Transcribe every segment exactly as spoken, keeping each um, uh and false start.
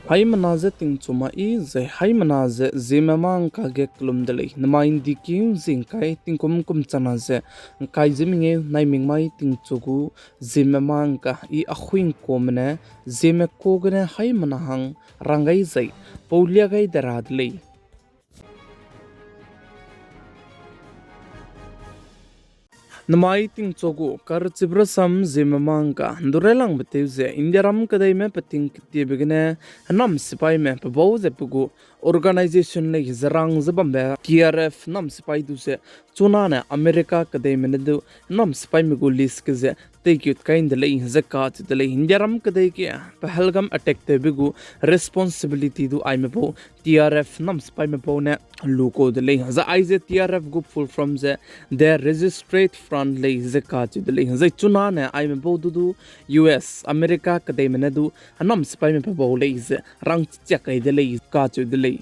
Haimena ze tingchu ma i, zai haimena ze Zeme mâ ngka ge kelum de lei. Nemai ’ndi kiu zi ngkai tingkum kum chana ze ngkai ze mengeu nai mingmai tingchu gu Zeme mâ ngka i ahui ngkuame ne Zeme ka gene haimena hang rang gai zai pau lia gai de ra de lei. Nemai tingchu gu karchibe rasam Zeme mâ ngka ’ndu railangbe tew ze Indiaram kedeime peting ketiebe gene hênam sipaime pe bau ze pe gu organisation lei ze rang ze bambe T R F hênam sipai du ze chunane America kedeime ne du hênam sipaime gu list ge ze teikiut kai ’nde lei ze kacheu de lei. Indiaram kedei ge Pahalgam attack tewbe gu responsibility du aime bau T R F hênam sipaime bau ne lu kau de lei. Zai aize T R F gu full form ze The Resistance Front lei ze kacheu de lei. Zai chunane aime bau du du U S, America kedeime ne du hênam sipaime pe bau lei ze rang chichiak kai de lei kacheu de lei.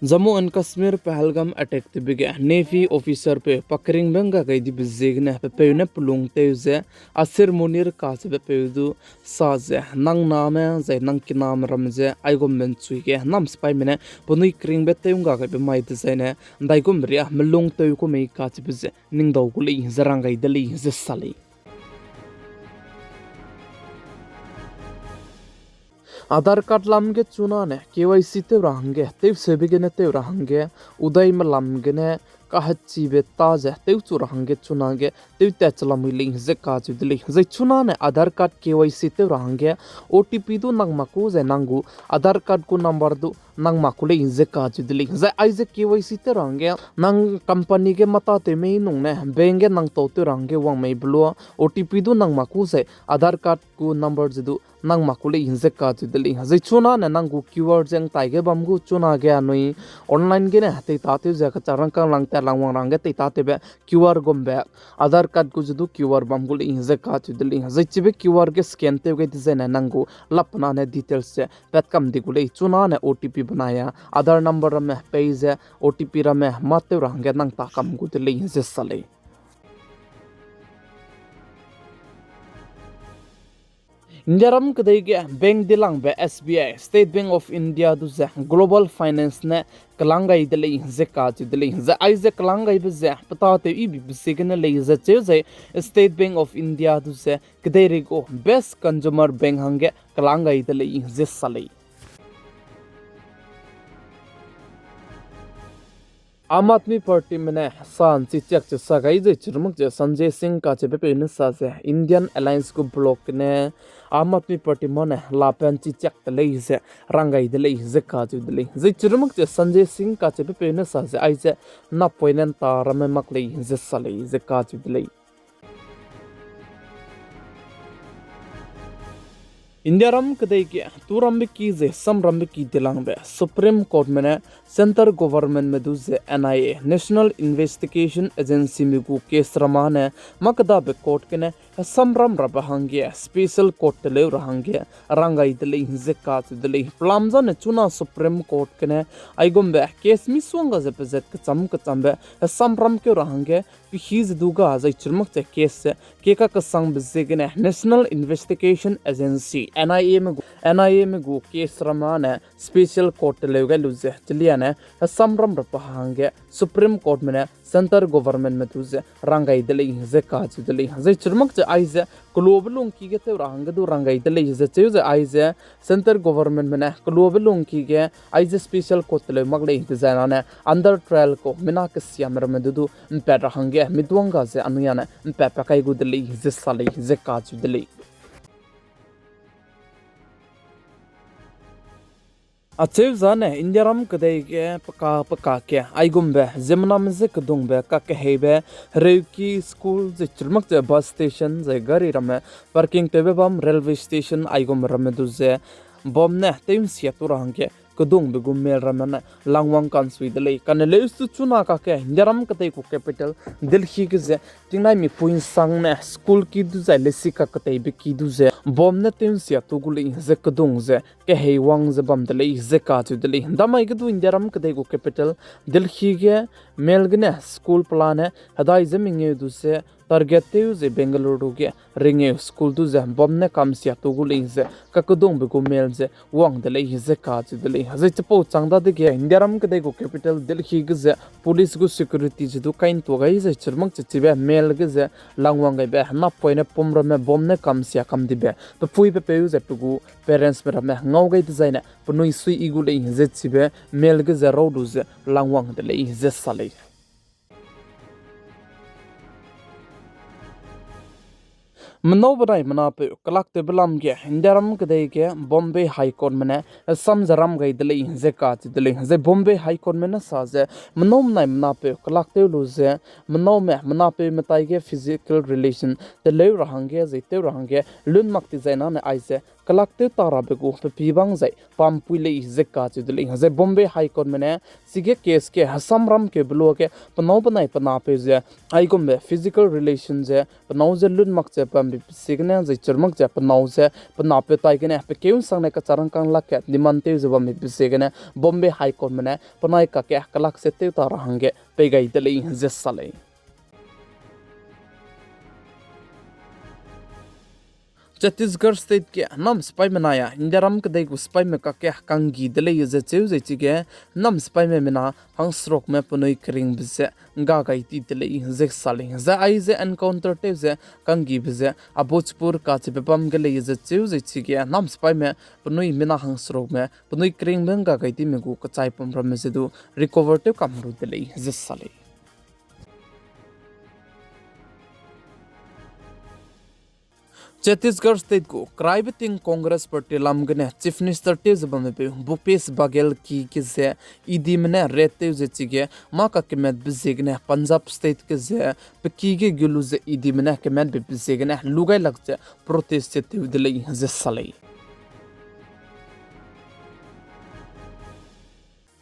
Jammu and Kashmir Pahalgam attack tewbe ge Navy officer peu pa keringbe ngga gai dibe ziegene pepeu ne pelung tew ze Asir Munir kacheube peu du sa ze, nang name zai nang kiname ramme ze aigumbe ’nchui ge hênam sipaime ne penui keringbe tew ngga gaibe mai dezaine ’ndaigumbe riâ melung tew ku mei kacheube ze ningdau gu lei ze rang gai de lei ze sa lei. Aadhaar card lam ge chunane K Y C tew ra hangge, tewseube gene tew ra hangge, udaime lam gene kahechibe ta ze tewchu ra hangge chunage tewtat che lamui lei ze kacheu de lei. Zai chunane Aadhaar card K Y C tew ra hangge O T P du nang mak ku zai nang gu Aadhaar card gu number du nang mak ku lei ze kacheu de lei. Zai aize K Y C tew ra hangge nang company ge mâ tâtew mei nung ne bank ge nang tau tew ra hangge wang mei be lua O T P du nang mak ku zai Aadhaar card gu number ze du nang mak ku lei ze kacheu de lei. Zai chunane nang gu Q R ze ngtai ge bam gu chunage anui online gene teitatew ze kachak rangkâng lang tat lang wang ra hangge teitatewbe Q R gumbe Aadhaar card gu ze du Q R bam gu lei ze kacheu de lei. Zai chibe Q R ge scan tew gai dezaine nang gu lap nane details ze pat kam di gu lei. Chunane O T P benai a Aadhaar number ramme pei ze O T P ramme mâ tew ra hangge nang ta kam gu de lei ze sa lei. Indiaram kedei ge bank dilangbe S B I, State Bank of India du ze global finance ne kelang gai de lei ze kacheu de lei. Zai aize kelang gaibe ze petâtew yibibe ziegene lei ze cheu zai State Bank of India du ze kedeirei gu best consumer bank hangge kelang gai de lei ze sa lei. Aam Aadmi Partyme ne sa ’nchichiak che sa gai zai chirumak che Sanjay Singh kacheube peu ne sa ze Indian Alliance gu bloc gene Aam Aadmi Party mâ ne lape ’nchichiak de lei ze rang gai de lei ze kacheu de lei. Zai chirumak che Sanjay Singh kacheube peu ne sa ze aize napoine ’nta ramme mak lei ze sa lei ze kacheu de lei. Indiaram kedei ge turambe ki zai samrambe ki dilangbe Supreme Courtme ne Centre Governmentme du ze N I A, National Investigation Agencyme gu case ramme ne mâ kedabe court gene hesamram rabe hangge special court teleu ra hangge rang gai de lei ze kacheu de lei. Pelam zane chuna Supreme Court gene aigumbe case misongga ze pezat kechâm kechâmbe hesamram keu ra hangge pehî ze du ga zai chirumak che case ze keka kesangbe ziegene National Investigation Agency, N I Ame gu, N I Ame gu case ramme ne special court teleu gai lu ze chiliane hesamram rabe hangge Supreme Courtme ne Centre Governmentme du ze rang gai de lei ze kacheu de lei. Zai chirumak che aize keluabe lungki ge tew ra hangge du rang gai de lei ze cheu ze aize Centre Governmentme ne keluabe lungki ge aize special court teleu mak lei dezaine under trial kau mina kesiame ramme du du ’mpat ra hangge miduangga ze anui â ne ’mpat pa kai gu de lei ze sa lei ze kacheu de lei. Acheu zane Indiaram kedei ge peka peka ke aigumbe ziemmename je kedungbe kakeheibe hereuki school zai chirumak che bus station zai gari ramme parking tewbe bam railway station aigum ramme du ze bomb ne tew ’nsia tu ra hangge kedungbe gu mel ramme ne langwang ka'nsui de lei. Kane leustu chuna kakge Indiaram kedei gu capital Delhi ge ze tingnaimipui ’nsangne school ki du zai lesi kaketeibe ki du ze bomb ne tew ’nsia tu gu lei ze kedung ze keheiwang ze bam de lei ze kacheu de lei. Damai ge du Indiaram kedei gu capital Delhi ge mel gene school pelane hedai ze mengeu du ze target tew ze Bengaluru ge ringeu school du ze bomb ne kamsia tu gu lei ze kakedungbe gu mel ze wang de lei ze kacheu de lei. Zai chipau chang dadege Indiaram kedei gu capital Delhi ge ze police gu security ze du kaintua gai zai chirmak che chibe mel ge ze langwang gaibe napoine pum ramme bomb ne kamsia kam dibe pe pui pe peu ze pe gu parentsme ramme ngau gai dezaine penui sui i gu lei ze chibe mel ge ze rau lu ze langwang de lei ze sa lei. Menâu benai menapeu kelaktewbe lam ge Indiaram kedei ge Bombay High Courtme ne sam ze ram gai de lei ze kacheu de lei. Zai Bombay High Courtme ne sa ze menâu benai menapeu kelaktew lu ze menâume menapeume taige physical relation teleu ra hangge zai tew ra hangge lun mak ti zai nane aize kelaktew ta rabe gu pe pî bang zai pampui lei ze kacheu de lei. Zai Bombay High Courtme ne chige case ge hesamram keube luage penâu benai penapeu ze aigumbe physical relation ze penâu ze lun mak ze bambe ziegene zai chirmak ze penâu ze penapeu taigene pe keu nsangne kecharangkâng lak ge demand tew ze bambe ziegene Bombay High Courtme ne penai kakge kelak ze tew ta ra hangge pei gai de lei ze sa lei. Chhattisgarh State ge nam sipaîme nai a Indiaram kedei gu sipaîme kakge kanggi de lei ze cheu zai chige nam sipaîme mina hangserukme penui keringbe ze ngga gai ti de lei ze sa lei. Zai aize encounter tew ze kanggibe ze Abojpur kacheube bam ge lei ze cheu zai chige nam sipaîme penui mina hangserukme penui keringbe ngga gai dime gu kechaipum ramme ze du recover tew kam ru de lei ze sa lei. Chhattisgarh State gu keraibe ting Congress Party lam gene Chief Minister tew ze bamme peu Bhupesh Baghel ki ge ze E Dme ne raid tew ze chige mâ kakemetbe ziegene Punjab State ge ze pe ki ge gu lu ze E Dme ne kemetbe ziegene lu gai lak ze protest ze tew de lei ze sa lei.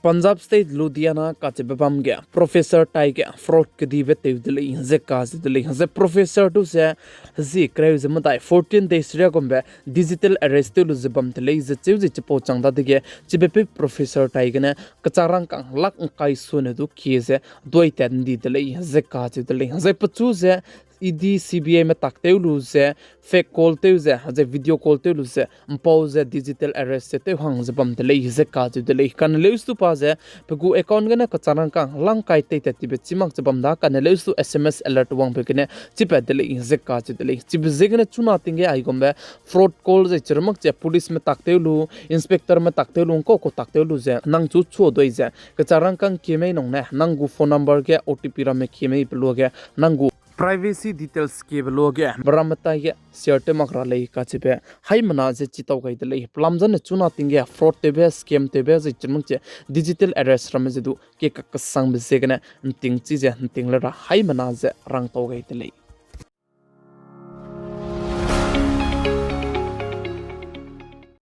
Punjab State Ludhiana kacheube bam ge professor taige fraud kedibe tew de lei ze kacheu de lei. Zai professor du ze hezie kereu ze medai fourteen days riagumbe digital arrest tew lu ze bam de lei ze cheu ze chipau chang dadege chibe peu professor taigene kecharangkâng lak ngkai sune du kie ze duai tat ndi de lei ze kacheu de lei. Zai pechu ze E D, C B I me tak tew lu ze fake call tew ze, zai video call tew lu ze mpau ze digital arrest ze tew hang ze bam de lei ze kacheu de lei. Kane leustu pa ze pe gu account gene kecharangkâng lak ngkai tei tat tibe chi mak ze bam da, kane leustu S M S alert wangbe gene chipat de lei ze kacheu de lei. Chibe ziegene chuna ting ge aigumbe fraud call zai chirmak ze police me tak tew lu, inspector me tak tew lu, ngkau kau tak tew lu ze nang chu chua dui ze kecharangkâng kie mei nung ne nang gu phone number ge O T P ramme kie mei pe luage nang gu privacy details kiebe luage beramme taige share tew mak ra lei kacheube haimena ze chitau gai de lei. Pelam zane chuna ting ge fraud tewbe, scam tewbe zai chirmak ze digital arrest ramme ze du kie kakesangbe ziegene nting chi ze nting le ra haimena ze rangtau gai de lei.